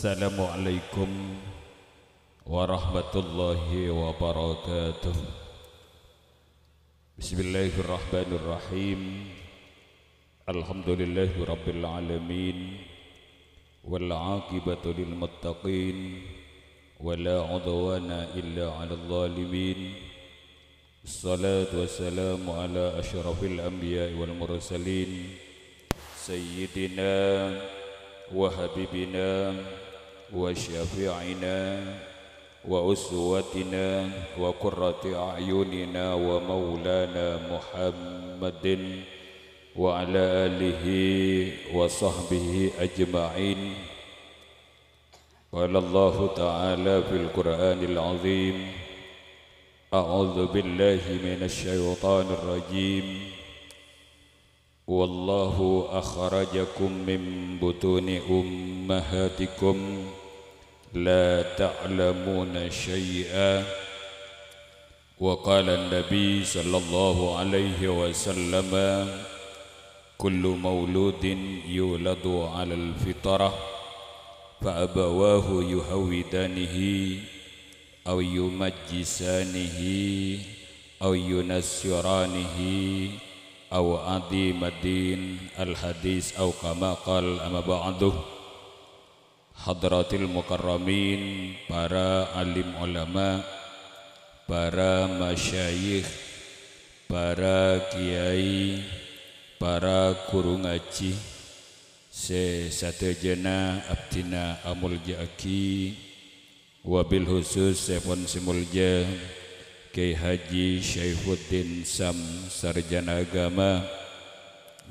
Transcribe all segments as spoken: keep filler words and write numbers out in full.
Assalamualaikum warahmatullahi wabarakatuh. Bismillahirrahmanirrahim. Alhamdulillahirabbil alamin. Wal aqibatu lil muttaqin. Wa la udwana illa 'alal zalimin. Wassalatu wassalamu ala asyrafil anbiya'i wal mursalin, sayyidina wa habibina wa syafi'ina wa uswatina wa qurrati a'yunina wa maulana Muhammadin wa ala alihi wa sahbihi ajma'in. Qala Allahu ta'ala fil Qur'anil azim, a'udzu billahi minasy syaithanir rajim. Wallahu akhrajakum min butuni ummahatikum la ta'lamuna syai'a. Wa qala Nabi sallallahu alaihi wasallam, "Kullu mauludin yuladu 'alal fitrah, fa abawahu yuhawwidanihi, aw yumajjisanihi, aw yunassiranihi, aw adhimaddin." Al-hadis, aw kama qal, amma ba'du. Hadratil mukarramin, para alim ulama, para masyayikh, para kiai, para guru ngaji, sè sadhâjâna abdhina amolja'aghi, wabil khusus sè pon sè molja Kiai Haji Syaifuddin Sam, sarjana agama.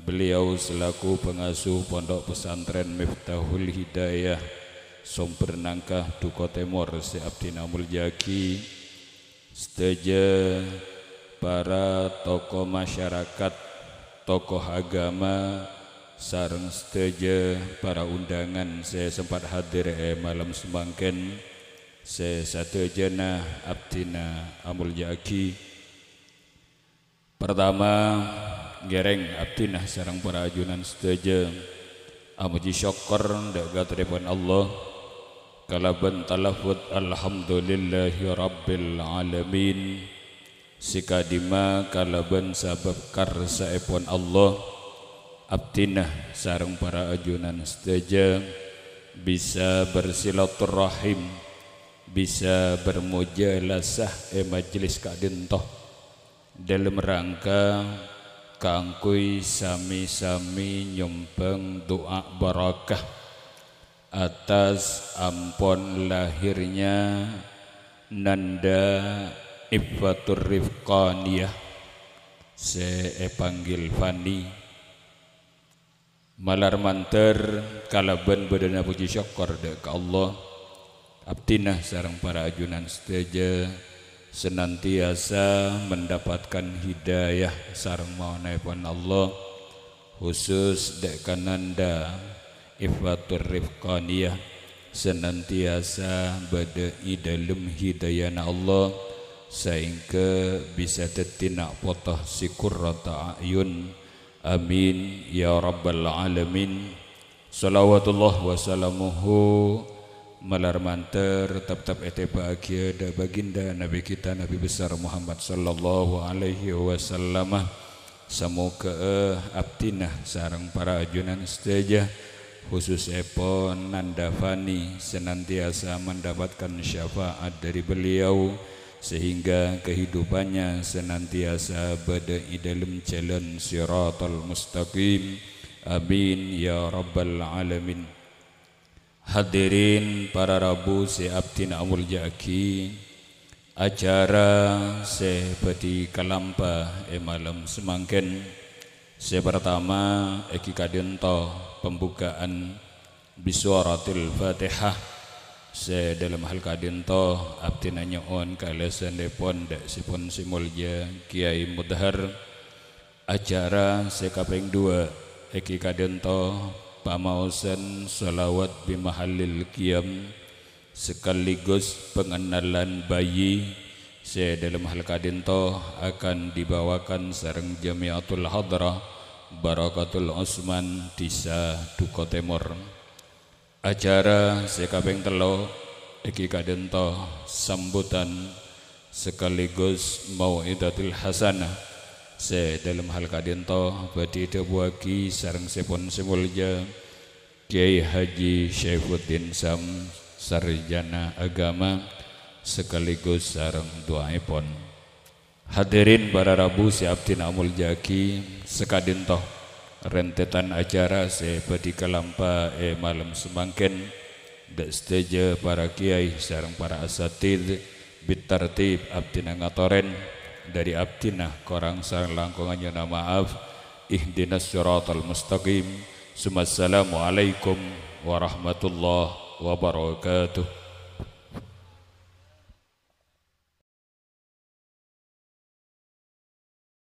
Beliau selaku pengasuh Pondok Pesantren Miftahul Hidayah Sumber Nangka, Duko Tèmor, sè abdhina amolja'aghi. Sadhâjâ para tokoh masyarakat, tokoh agama, sareng sadhâjâ para undangan sè sempat hadir è malem samangkèn, sè sadhâjâna abdhina amolja'aghi. Partama, ngèrèng abdhina sareng para ajunan sadhâjâ amojhi sokkor dâ' ghâterèpon Allah kalabân talaffudz, "Alhamdulillahirabbil alamin." Sè ka'dimma kalabân sabâb karsaèpon Allah, abdhina sareng para ajunan sadhâjâ bisa bersilaturrahim, bisa bermujalasa è majelis ka'dinto. Dâlem rangka kaangghuy sami-sami nyombhâng du'a barakah atas ampon lahirnya Nanda Iffatur Rifqaniyah sè èpanggil Fani. Malar mandhâr kalabân bâdâna pojhi sokkor dâ' ka Allah, abdhina sareng para ajunan sadhâjâ senantiasa mendapatkan hidayah sareng maonèpon Allah, khusus dâ' ka Nanda Iffatur Rifqaniyah senantiasa bâdâ è dâlem hidayana Allah, saèngghâ bisa dhâddhi na' poto sè qurrata a'yun. Amin, ya rabbal alamin. Shalawatullah wa salamuhu malar mandhâr teptep ètèbâ'âghiyâ dâ' Baginda Nabi kita Nabi Besar Muhammad sallallahu alaihi wasallam. Samoghâ'â abdhina sareng para ajunan sadhâjâ, khususèpon Nanda Fani, senantiasa mendapatkan syafaat dari beliau, sehingga kehidupannya senantiasa bâdâ è dâlem jhâlân Shiratal Mustaqim. Amin, ya rabbal alamin. Hadirin para rabu sè abdhina amolja'aghi, acara sè bhâdhi kalampa è malem samangkèn, sè partama èngghi ka'dinto pembukaan bi suratil Fatihah, sè dâlem hal ka'dinto abdhina nyo'on kalèsanèpon dâ' sè pon sè molja Kiai Mudhar. Acara sè kapèng duwâ' èngghi ka'dinto pamaosan shalawat bi mahallil qiyam, sekaligus pengenalan bayi sè dâlem hal ka'dinto akan dibawakan sareng Jamiatul Hadrah Barakatul Usman, Dhisa Duko Tèmor. Acara sè kapèng tello' èngghi ka'dinto sambutan sekaligus mau'izatil hasanah sè dhâlem hal ka'dinto bhâdhi èdhâbuwâghi sareng sèpon sè molja Kyai Haji Syaifuddin Sam, Sarjana Agama, sekaligus sareng du'aèpon. Hadirin para rabu sè abdhina amolja'aghi, saka'dinto rentetan acara sè bhâdhi kalampa è malem samangkèn, dâ' sadhâjâ para kèyaè sareng para asatidz, bit tartib abdhina ngatorè, dhâri abdhina korang sareng langkongan nyo'ona ma'af. Ihdinas siratal mustaqim. Summa assalamualaikum warahmatullahi wabarakatuh.